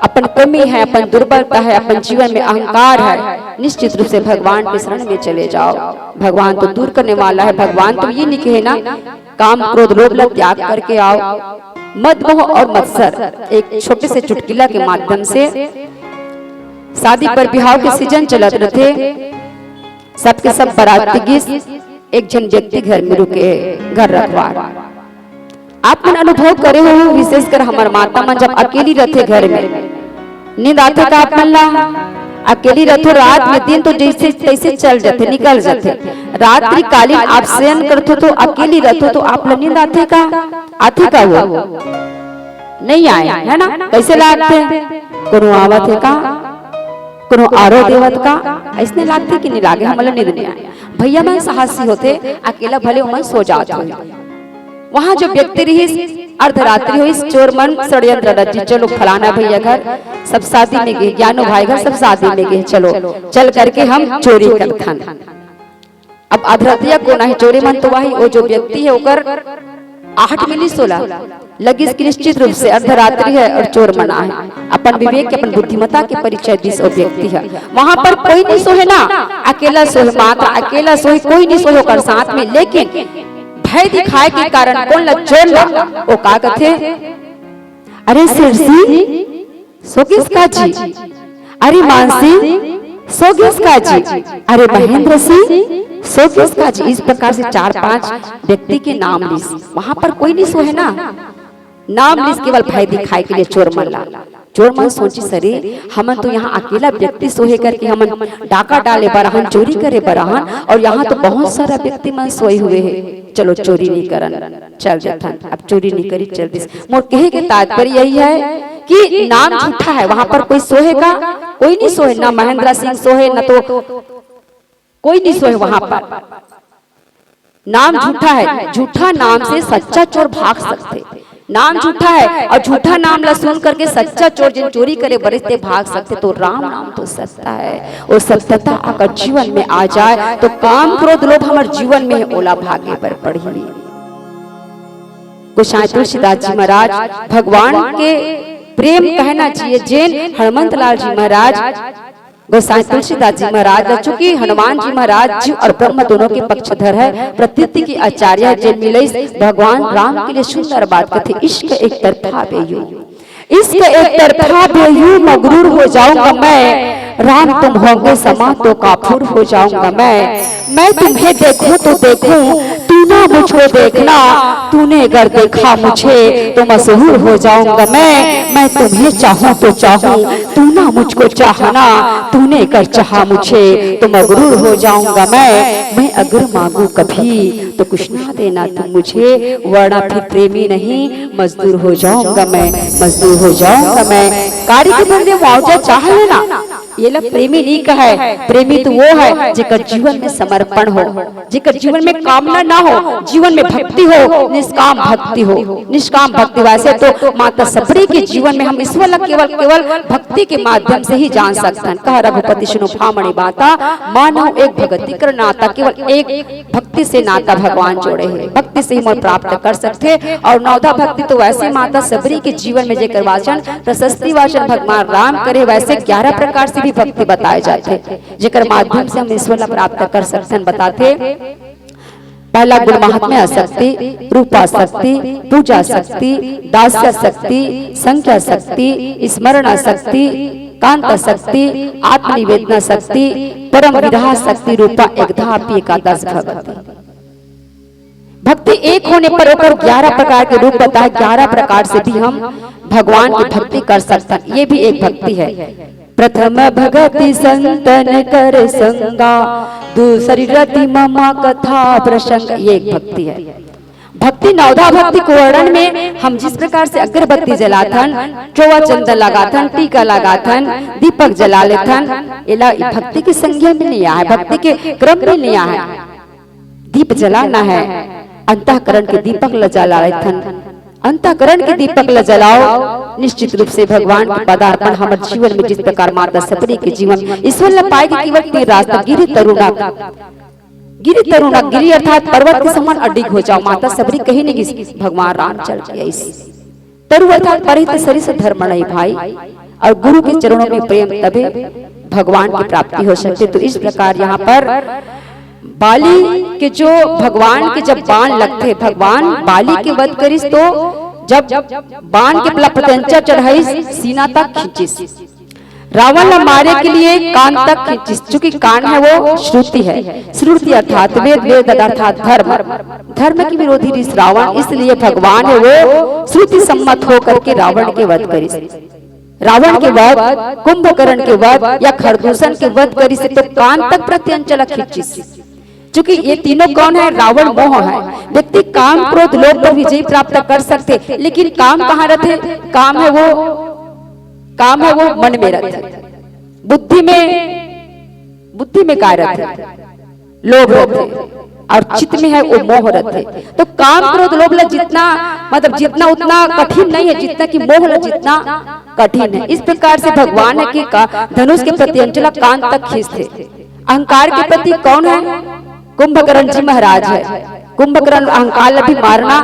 अपन कमी है, अपन दुर्बलता है, अपन जीवन में अहंकार है, निश्चित रूप से भगवान के शरण में चले जाओ। भगवान तो दूर करने वाला है। भगवान तो ये नहीं कहे ना, काम क्रोध लोभ ला त्याग करके आओ। मद मोह और मत्सर एक छोटे से चुटकिला के माध्यम से, शादी पर बिहाव के सीजन चलत रथे, सबके सब बरात गिस, एक झन व्यक्ति घर में रुके, घर रखवार। आप मन अनुभव करे हो, विशेषकर हमर माता मन जब अकेली रथे घर में, नींद आथे का आप मन ला? अकेली रथो रात में, दिन तो जैसे तैसे चल जाथे, निकल जाथे। रात्रिकालीन आप शयन करथो तो अकेली रथो तो आप ला नींद आथे का? आथे का वो? नहीं आए, है ना? कैसे लागथे? कोनो आवत हे का? कोनो आरो देवत का? ऐसने लागथे कि नहीं लागे? हमला नींद नहीं आए। भैया मन साहसी होथे, अकेला भले ओमन सो जात हो। वहां जो व्यक्ति रहिस, अर्धरात्रि होइस, चोर मन षड्यंत्र रचिस, चलो फलाना भैया घर सब शादी में गे, ज्ञानो भाई घर सब शादी में गे, चलो चल करके हम चोरी करथन। अब अर्धरतिया कोन आहे? चोरी मन तो वही, वो जो व्यक्ति है ओकर आहट मिलिस ओला, लगिस कि निश्चित रूप से अर्धरात्रि है और चोर मन आहे। अपन विवेक के, अपन बुद्धिमत्ता के परिचय दिस वो व्यक्ति है। वहां पर कोई नहीं सोहे ना, अकेला सोहे, मात्र अकेला सोहे, कोई नहीं सोहे ओकर साथ में। लेकिन भय दिखाए के कारण कोन ला? चोर ला। वो का कथे? अरे सेठ जी, सो गिस का जी? अरे मानसी, सो गिस का जी? अरे महेंद्र सिंह, सो गिस का जी? इस प्रकार से चार पांच व्यक्ति के नाम लिस। वहां पर कोई नहीं सोहे ना, नाम लिस केवल भय दिखाए के लिए चोर मन ला। चोर मन सोचिस, अरे हमन तो यहाँ अकेला व्यक्ति सोहे करके हमन डाका डाले बर आहन, चोरी करे बर आहन, और यहाँ तो बहुत सारा व्यक्ति मन सोए हुए हैं, चलो चोरी नहीं करन, चल देथन। अब चोरी नहीं करी, चल दिस। मोर कहे के तात्पर्य यही है कि नाम झूठा है, वहां पर कोई सोहे का? कोई नहीं सोहे, ना महेंद्र सिंह सोहे, ना तो कोई नहीं सोहे वहां पर। नाम झूठा है, झूठा नाम से सच्चा चोर भाग सकथे। नाम झूठा है और झूठा नाम ला सुन करके सच्चा चोर जिन चोरी करे बरिस ते भाग सकथे, तो राम नाम तो सत्य है। वो सत्यता अगर जीवन में आ जाए तो काम क्रोध लोभ हमर जीवन में है, ओला भागे बर पड़ही। गोसाई तुलसीदास जी महाराज भगवान के प्रेम कहना चाहिए, जेन हनुमंत लाल जी महाराज, गोसाई तुलसीदास जी महाराज ला, चूंकि हनुमान जी महाराज जीव और ब्रह्म दोनों के पक्षधर है, प्रकृति के आचार्य है, जेन मिलइस भगवान राम के लिए सुंदर बात कथे, इश्क एक तरफा बेयू, इश्क एक तरफा बेयू, मगरूर हो जाऊंगा मैं, राम तुम होंगे समा तो काफूर हो जाऊंगा मैं। मैं तुम्हें देखूं तो देखूं, तू ना मुझको देखना, तूने अगर देखा मुझे तो मशहूर हो जाऊंगा मैं। मैं तुम्हें चाहूं तो चाहूं, तू ना मुझको चाहना, तूने अगर चाहा मुझे तो मगरूर हो जाऊंगा मैं। मैं अगर मांगू कभी तो कुछ ना देना तुम मुझे, वरना फिर प्रेमी नहीं मजदूर हो जाऊंगा मैं, मजदूर हो जाऊंगा मैं। गाड़ी के बदले मुआवजा चाह लेना, ये ला प्रेमी नहीं कहे। प्रेमी तो वो है जेकर जीवन में समर्पण हो, जेकर जीवन में कामना ना हो, जीवन में भक्ति हो, निष्काम भक्ति हो, निष्काम भक्ति। वैसे तो माता सबरी के जीवन में हम ईश्वर ला केवल, केवल भक्ति के माध्यम से ही जान सकथन। कह रघुपति सुनो भामणी बाता, मानव एक भगति कर नाता। केवल एक भक्ति से नाता भगवान जोड़े हे, भक्ति से ही मोर प्राप्त कर सकथे। और नवधा भक्ति तो वैसे माता सबरी के जीवन में जेकर वाचन, प्रशस्ति वाचन भगवान राम करे, वैसे ग्यारह प्रकार से भी भक्ति बताए जाथे, जेकर माध्यम से हम ईश्वर ला प्राप्त कर सकथन। बताथे, पहला गुण महात्म्य शक्ति, रूपा शक्ति, पूजा शक्ति, दास्य शक्ति, संख्या शक्ति, स्मरण शक्ति, कांत शक्ति, आत्मनिवेदना शक्ति, परम विरह शक्ति रूपा एकधा अपि एकादश भवति। भक्ति एक होने पर ओकर ग्यारह प्रकार के रूप बताए, ग्यारह प्रकार से भी हम भगवान की भक्ति कर सकथन। ये भी एक भक्ति है। प्रथम भगति संतन कर संगा, दूसरी रति ममा कथा प्रसंग, ये एक भक्ति है। भक्ति नवधा भक्ति के वर्णन में हम जिस प्रकार से अगरबत्ती जलाथन, चोवा चंदन लगाथन, टीका लगाथन, दीपक जला लेथन, एला भक्ति की संज्ञा में नहीं आए, भक्ति के क्रम में नहीं आए। दीप जलाना है, अंतःकरण के दीपक ल जला लेथन, अंतःकरण के दीपक ल जलाओ। निश्चित रूप से भगवान के पदार्पण हमर जीवन में जिस प्रकार माता सबरी के जीवन ईश्वर ला पाए के केवल तीन रास्ता, गिरी तरुणा, गिरी तरुणा, गिरी अर्थात पर्वत के समान अडिग हो जाओ। माता सबरी कहीं नहीं गिस, भगवान राम चल के आइस। तरु अर्थात परिहित शरीर से धर्म नहीं भाई, और गुरु के चरणों में प्रेम, तबे भगवान की प्राप्ति हो सकती। तो इस प्रकार यहाँ पर बाली के जो भगवान के जब बाण लगथे, भगवान बाली के वध करिस तो जब बाण के पला प्रत्यंचा चढ़ाइस, सीना तक खींचिस। रावण ला मारे के लिए कान तक खींचिस, चूंकि कान है वो श्रुति है, श्रुति अर्थात वेद, वेद अर्थात धर्म, धर्म के विरोधी रिस रावण, इसलिए भगवान है वो श्रुति सम्मत होकर के रावण के वध करिस। रावण के वध, कुंभकर्ण के वध या खरदूषण के वध करिस तो कान तक प्रत्यंचा ला खींचिस। चूंकि ये तीनों कौन है? रावण मोह है। व्यक्ति काम, क्रोध, लोभ पर विजय प्राप्त कर सकथे, लेकिन काम कहाँ रथे? काम है वो, काम है वो मन में रथे, बुद्धि में, बुद्धि में काय रथे? लोभ रथे, और चित्त में है वो मोह रथे। तो काम, क्रोध, लोभ ला जितना, मतलब जितना उतना कठिन नहीं है, जितना कि मोह ला जितना कठिन है। इस प्रकार से भगवान है कि का, धनुष के प्रत्यंचा ला कान तक खींचथे। अहंकार के प्रतीक कौन है? कुंभकर्ण जी महाराज है। कुंभकर्ण अहंकार ला भी मारना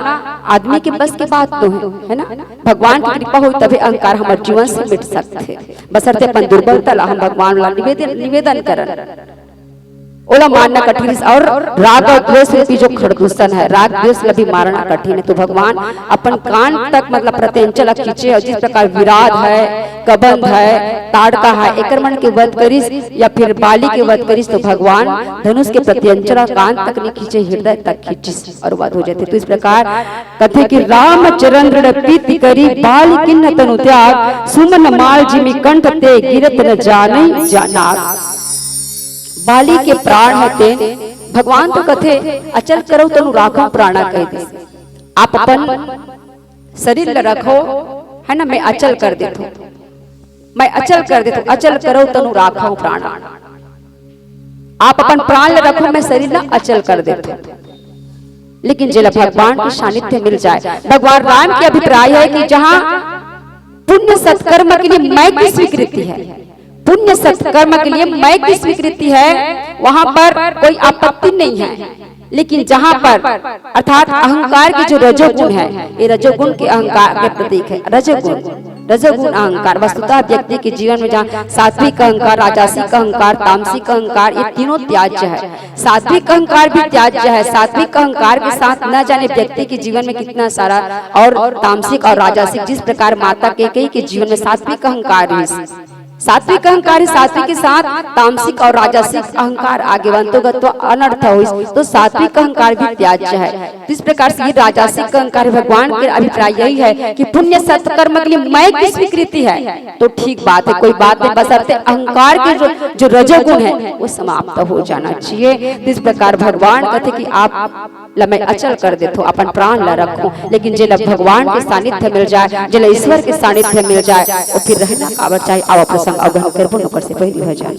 आदमी के बस की बात तो है, है ना? भगवान की कृपा होई तभी अहंकार हमर जीवन से मिट सकथे। बसरते अपन दुर्बलता ला हम भगवान ला निवेदन, निवेदन करन। ओला मारना कठिन है। और राग और द्वेष रूपी जो खरदूषण है, राग द्वेष ला भी मारना कठिन है। तो भगवान अपन कान तक, मतलब प्रत्यंचा ला खींचे, और जिस प्रकार विराध है, कबंध है, ताड़का है, एकर मन के वध करिस, या फिर बाली के वध करिस, तो भगवान धनुष के प्रत्यंचा ला कान तक नहीं खींचे, हृदय तक खींचिस और वध हो जाथे। तो इस प्रकार कथे कि राम चरण दृढ़ प्रीति करी, बाल किन्न तनु त्याग, सुमन माल जिमि कंठ ते, गिरत न जाने जानाग। बाली के प्राण है तेन, भगवान तो कथे, अचल करौ तनु राखौ प्राणा कह दे। आप अपन शरीर ल रखो, है ना, मैं अचल कर देथों, मैं अचल कर देथों, अचल करौ तनु राखौ प्राणा। आप अपन प्राण ल रखो, मैं शरीर ल अचल कर देथों। लेकिन जेला भगवान के सानिध्य मिल जाए, भगवान राम के अभिप्राय है कि जहाँ पुण्य सत्कर्म के लिए मैं की स्वीकृति है, पुण्य सत्कर्म के लिए मैं की स्वीकृति है, वहां पर कोई आपत्ति नहीं है। लेकिन जहां पर अर्थात अहंकार के जो रजोगुण है, ये रजोगुण के अहंकार के प्रतीक है। रजोगुण, रजोगुण अहंकार वस्तुतः व्यक्ति के जीवन में जहाँ सात्विक अहंकार, राजसिक अहंकार, तामसिक अहंकार, ये तीनों त्याज्य है। सात्विक अहंकार भी त्याज्य है। सात्विक अहंकार के साथ न जाने व्यक्ति के जीवन में कितना सारा, और तामसिक और राजसिक, जिस प्रकार माता कैकेयी के जीवन में सात्विक अहंकार रहिस, सात्विक अहंकार ही सात्विक के साथ तामसिक और राजसिक अहंकार आगे वंतोगत तो अनर्थ होइस, तो सात्विक अहंकार भी त्याज्य है। तो इस प्रकार से ये राजसिक अहंकार, भगवान के अभिप्राय यही है कि पुण्य सत्कर्म के लिए मैं की स्वीकृति है, तो ठीक बात है, कोई बात नहीं, बशर्ते अहंकार के जो, जो रजोगुण है वो समाप्त हो जाना चाहिए। तो इस प्रकार भगवान कहते कि आप ल मैं अचल कर देथों, अपन प्राण ल रखों, लेकिन जेला भगवान के सानिध्य मिल जाए, जेला ईश्वर के सानिध्य मिल जाए, वो फिर रहना काबर चाहे, आवा प्रसंग अवगहन करबो, नोकर से पहली हो जाए।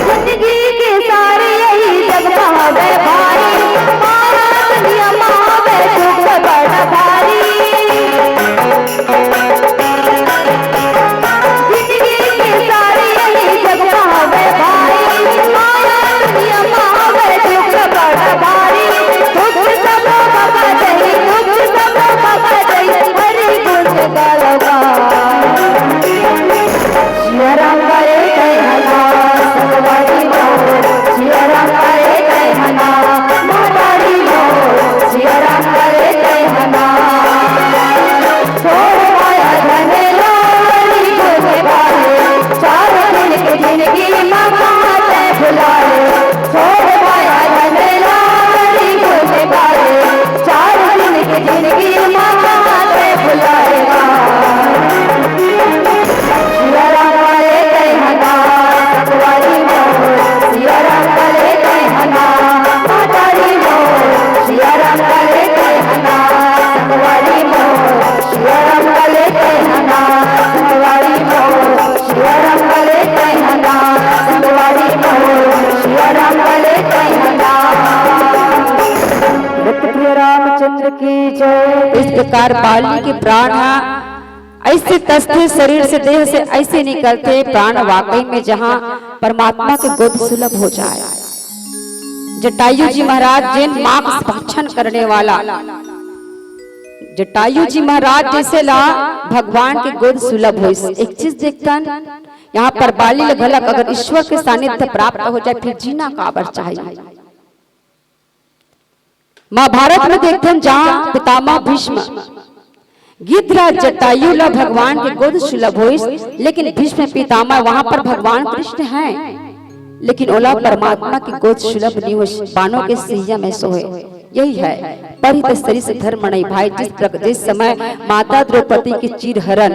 जिंदगी के सारे यही जग में हवे भाई, माया दुनिया में हवे दुख बड़ा भारी। जिंदगी के सारे यही जग में हवे भाई, माया दुनिया में हवे दुख बड़ा भारी। दुख सब भगा दई, दुख सब भगा दई, हरि गुण गावा। सिया राम करे जय हनुमान, संगवारी मोर। सिया राम करे जय हनुमान, महतारी मोर। सिया राम करे जय हनुमान। छोड़ माया झमेला, हरि गुण गाए। चार दिन की जिंदगी में कहाँ ते भुलाए। छोड़ माया झमेला, हरि गुण गाए। चार दिन की जिंदगी में कहाँ ते भुलाएगा। सिया राम करे जय हनुमान, संगवारी मोर। सिया राम करे जय हनुमान, महतारी मोर। सिया राम करे जय हनुमान, संगवारी मोर। सिया राम करे जय हनुमान, संगवारी मोर। सिया राम करे जय हनुमान, संगवारी मोर। सिया राम करे जय हनुमान। भक्त प्रिय रामचंद्र की जय। इस प्रकार बाली के प्राण हा ऐसे तसथे शरीर से, देह से ऐसे निकलथे, प्राण वाकई में जहाँ परमात्मा के गोद सुलभ हो जाए। जटायु जी महाराज जेन मांस भक्षण करने वाला, जटायु जी महाराज जैसे ला भगवान के गोद सुलभ होइस। एक चीज देखथन, यहाँ पर बाली ल घलक अगर ईश्वर के सानिध्य प्राप्त हो जाए, फिर जीना काबर चाहिए। महाभारत में देखथन, जहाँ पितामह भीष्म, गिद्धराज जटायु ला भगवान के गोद सुलभ होइस, लेकिन भीष्म पितामह वहां पर भगवान कृष्ण हैं, लेकिन ओला परमात्मा के गोद सुलभ नहीं होइस, बानों के सैया में सोए। यही है, परित सरिस धर्म नहीं भाई। जिस प्रक-, जिस समय माता द्रौपदी के चीर हरण,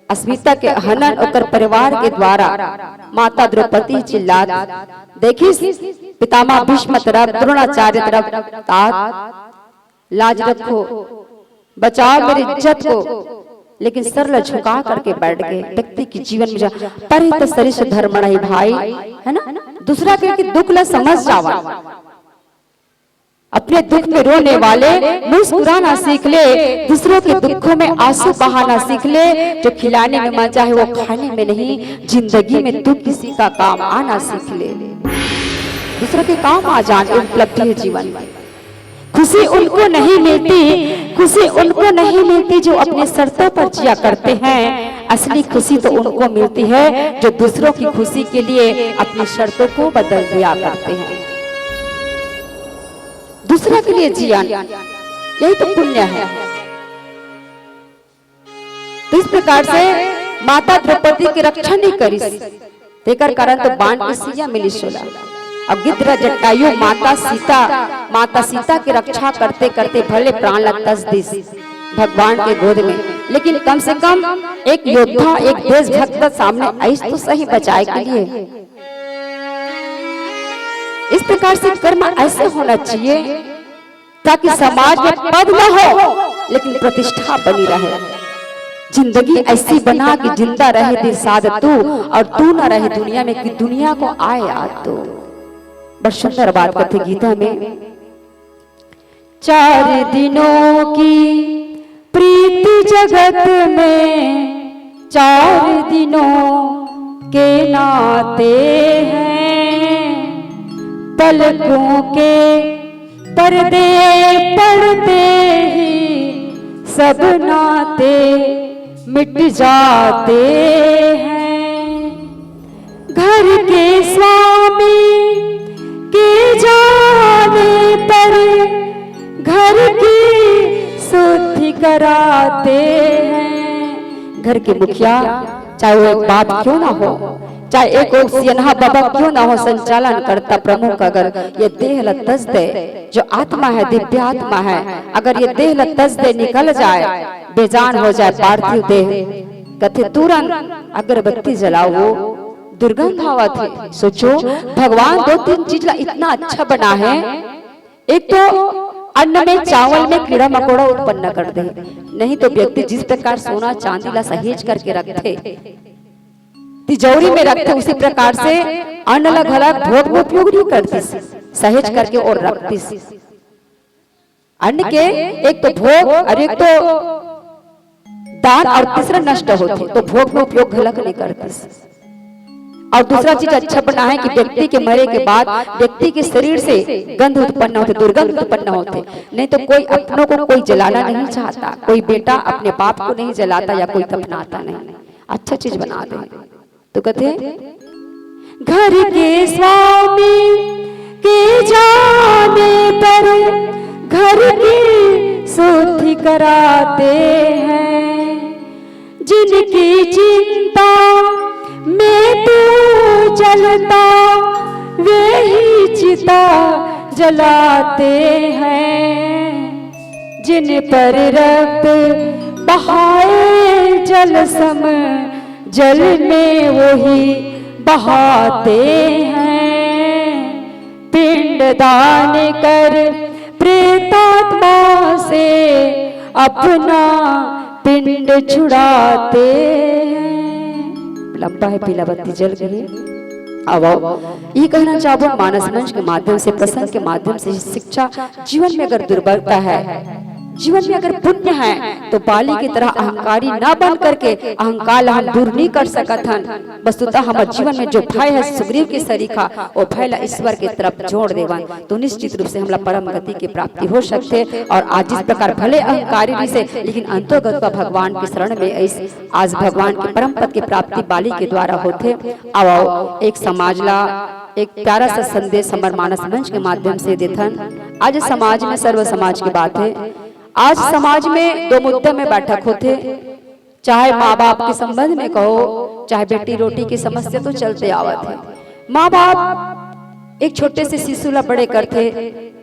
अस्मिता के हनन ओकर परिवार के द्वारा माता द्रौपदी चिल्लात देखिस, पितामह भीष्म तरफ, द्रोणाचार्य तरफ तात, लाज रखो, बचाओ मेरी इज्जत को, लेकिन सर ला झुका करके बैठ गए। व्यक्ति के जीवन में जा परित सरिस धर्म नहीं भाई, है ना? दूसरा के, के दुख ला समझ जावा। अपने दुख में रोने वाले मुस्कुराना सीख ले, दूसरों के दुखों में आंसू बहाना सीख ले। जो खिलाने में मजा है वो खाने में नहीं, जिंदगी में तू किसी का काम आना सीख ले। दूसरों के काम आ जान, उपलब्धि है जीवन में। खुशी उनको नहीं मिलती, खुशी उनको नहीं मिलती जो अपने शर्तों पर जिया करते हैं। असली खुशी तो उनको मिलती है जो दूसरों की खुशी के लिए अपनी शर्तों को बदल दिया करते हैं। दूसरा के लिए जिया, यही तो पुण्य है। तो इस प्रकार से माता द्रौपदी के रक्षा नहीं करिस, तेकर कारण तो बाण के सैया मिलिस ओला। अब गिद्ध जटायु माता सीता, माता सीता की रक्षा करते करते भले प्राण ला तस दिस भगवान के गोद में, लेकिन कम से कम एक योद्धा, एक देशभक्त सामने आइस तो सही बचाए के लिए। इस प्रकार से कर्म ऐसे होना चाहिए ताकि समाज में पद न हो, लेकिन प्रतिष्ठा बनी रहे। जिंदगी ऐसी बना कि जिंदा रहे दिल साध तू, और तू न रहे दुनिया में कि दुनिया को आए याद तू। बड़ सुंदर बात कथे गीता में, चार दिनों की प्रीत जगत में, चार दिनों के नाते हैं, पलकों के पर्दे पड़ते ही सब नाते मिट जाते हैं। घर के स्वामी के जाने पर घर की शुद्धि कराते हैं। घर के मुखिया, चाहे वो एक बाप क्यों ना हो, चाहे एक ओक सियनहा बाबा क्यों ना हो, संचालन करता प्रमुख, अगर ये देह ल तज दे, जो आत्मा है, दिव्य आत्मा है, अगर ये देह ल तज दे निकल जाए, बेजान हो जाए पार्थिव देह, कथे तुरंत अगरबत्ती जलाओ, वो दुर्गंध आवत हे। सोचो, भगवान दो तीन चीज ला इतना अच्छा बना है। एक तो अन्न में, चावल में कीड़ा मकोड़ा उत्पन्न कर दे, नहीं तो व्यक्ति जिस प्रकार सोना चांदी ला सहेज करके रखथे, तिजोरी में रखथे, उसी प्रकार से अन्न ला घला भोग में उपयोग नहीं करतिस, सहेज करके और रखतिस। अन्न के एक तो भोग और एक तो दान और तीसरा नष्ट होथे, तो भोग में उपयोग घलक नहीं करतिस। और दूसरा चीज अच्छा बना है कि व्यक्ति के मरे के बाद व्यक्ति के शरीर से गंध उत्पन्न होथे, दुर्गंध उत्पन्न होथे। नहीं तो कोई अपनों को कोई जलाना नहीं चाहता, कोई बेटा अपने बाप को नहीं जलाता या कोई दफनाता नहीं। अच्छा चीज बना दे तो कथे, घर के स्वामी के जाने पर घर की शुद्धि कराते हैं। जिनकी चिंता में तू जलता, वे ही चिता जलाते हैं। जिन पर रक्त बहाए जल सम, जल में वही बहाते हैं। पिंड दान कर प्रेतात्मा से अपना पिंड छुड़ाते हैं। लंबा है पीला बत्ती जल गई। अब आओ, ये कहना चाहबो, मानस मंच के माध्यम से, प्रसंग के माध्यम से शिक्षा जीवन में अगर दुर्बलता है, जीवन में अगर पुण्य है, तो बाली की तरह अहंकारी ना बन करके अहंकार ला हम दूर नहीं कर सकत हन। वस्तुतः हमर जीवन में जो भय है सुग्रीव के सरीखा, वो भय ला ईश्वर के तरफ जोड़ देवन, तो निश्चित रूप से हमला परम गति की प्राप्ति हो सकथे। और आज जिस प्रकार भले अहंकारी रहिसे, लेकिन अंतोगत का भगवान के शरण में अइस। आज भगवान के परम पद की प्राप्ति बाली के द्वारा होथे। आओ, एक समाज ला एक प्यारा सा संदेश हमर मानस मंच के माध्यम से देथन। आज समाज में सर्व समाज की बात है। आज समाज में दो मुद्दे में बैठक होथे, चाहे माँ बाप के संबंध में कहो, चाहे बेटी रोटी की समस्या तो चलते आवत है। माँ बाप एक छोटे से शिशु ला बड़े करथे,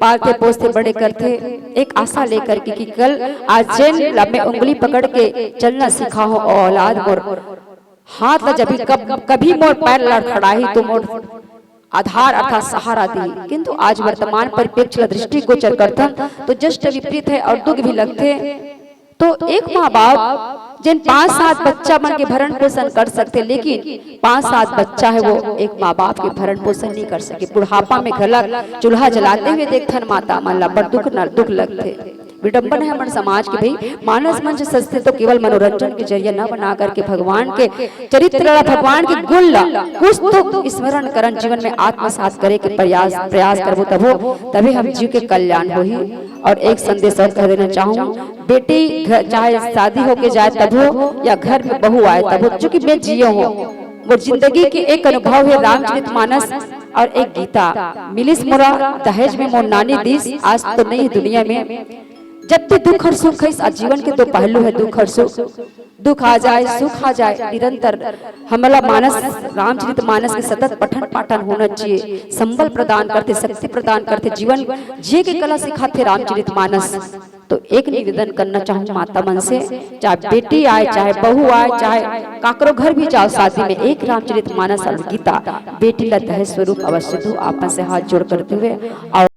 पालथे पोसथे बड़े करथे, एक आशा लेकर के कि कल आज जेन ला मैं उंगली पकड़ के चलना सिखाहूं, औलाद मोर हाथ ला जब भी कब, कभी मोर पैर लड़खड़ाही तो मोर आधार अर्थात सहारा दी। किंतु आज वर्तमान परिप्रेक्ष्य ला दृष्टिगोचर करथन तो जस्ट विपरीत है और दुख भी लगथे। तो एक माँ बाप जेन पांच सात बच्चा मन के भरण पोषण कर सकथे, लेकिन पांच सात बच्चा है वो एक माँ बाप के भरण पोषण नहीं कर सके। बुढ़ापा में घलक चूल्हा जलाते हुए देखथन माता मन ला, बड़ दुख न, दुख लगथे। विडंबन है हमर समाज के भाई, मानस मंच सजथे तो केवल मनोरंजन के जरिया न बना करके भगवान के चरित्र ला, भगवान के गुण ला कुछ तो स्मरण करन, जीवन में आत्मसात करे के प्रयास, प्रयास करबो तभो, तभी हम जीव के कल्याण होही। और एक संदेश और कह देना चाहूँ, बेटी घर, चाहे शादी होके जाए तभो या घर में बहू आए तभो, चूंकि मैं जियो हूँ, वो जिंदगी के एक अनुभव है रामचरित मानस और एक गीता। मिलिस मोला दहेज में मोर नानी दीस, आज तो नहीं दुनिया में। जब भी दुख और सुख है इस जीवन के दो पहलू है, दुख और सुख। दुख आ जाए, सुख आ जाए, निरंतर हमला मानस, रामचरित मानस के सतत पठन पाठन होना चाहिए। संबल प्रदान करथे, शक्ति प्रदान करथे, जीवन जिए के कला सिखाथे रामचरित मानस। तो एक निवेदन करना चाहूँ माता मन से, चाहे बेटी आए, चाहे बहू आए, चाहे काकरो घर भी जाओ शादी में, एक रामचरित मानस और गीता बेटी ला दहेज स्वरूप अवश्य दो। आप मन से हाथ जोड़ करते हुए और